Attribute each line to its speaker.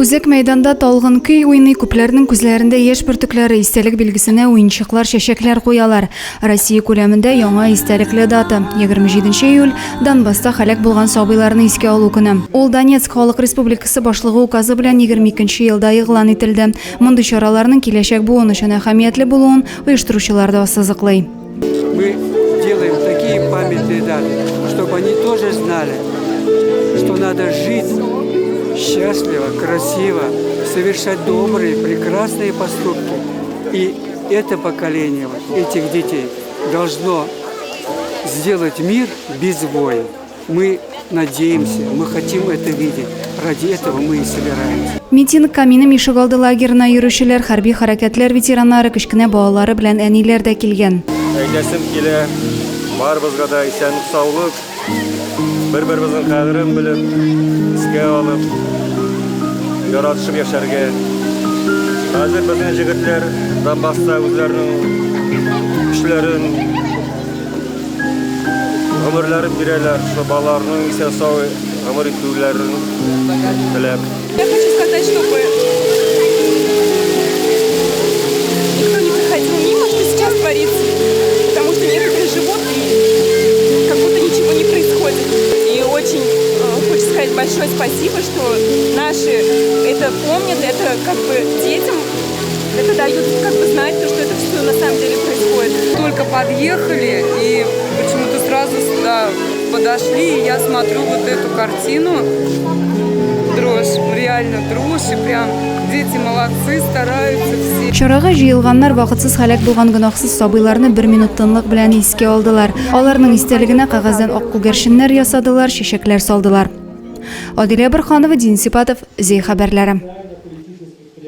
Speaker 1: Үзәк мәйданда талгын көй уйный, күпләрнең күзләрендә яшь бөртекләре, истәлек билгесенә уенчыклар, чәчәкләр куялар. Россия күләмендә яңа истәлекле дата, 27 июль, Донбасста һәлак булган сабыйларны искә алу көне. Ул Донецк Халык Республикасы башлыгы указы белән 22 елда игълан ителде. Мондый чараларның киләчәк буын өчен әһәмиятле булуын оештыручылар да ассызыклый.
Speaker 2: Мы делаем такие памятные даты, чтобы они тоже знали, что надо жить счастливо, красиво, совершать добрые, прекрасные поступки. И это поколение вот, этих детей должно сделать мир без войн. Мы надеемся, мы хотим это видеть. Ради этого мы и собираемся.
Speaker 1: Митингка минем ишегалды лагерена йөрүчеләр, хәрби хәрәкәтләр ветераннары, кечкенә балалары белән әниләр дә килгән.
Speaker 3: Әйтәсем килә, барыбызга да исәнлек-саулык, бер-беребезнең кадерен белеп, искә алып, яратышып яшәргә. Хәзер безнең җегетләр Донбасста үзләренең көчләрен, Гомерләрен бирәләр, шул балаларның исән-сау гомер итүләрен теләп.
Speaker 4: Я хочу сказать, чтобы никто не проходил мимо, что сейчас творится, потому что некоторые живут и как будто ничего не происходит. И очень э, хочется сказать большое спасибо, что наши это помнят, это как бы детям это дают как бы знать, то, что это все на самом деле происходит.
Speaker 5: Только подъехали и почему-то сразу сюда подошли, и я смотрю вот эту картину, дрожь, реально дрожь, и прям дети молодцы, стараются все.
Speaker 1: Чарага җыелганнар вакытсыз һәлак булган гөнаһсыз сабыйларны бер минут тынлык белән искә алдылар. Аларның истәлегенә кәгазьдән ак күгәрченнәр ясадылар, чәчәкләр салдылар. Адилә Борханова, Дин Сипатов, Зәй хәбәрләре.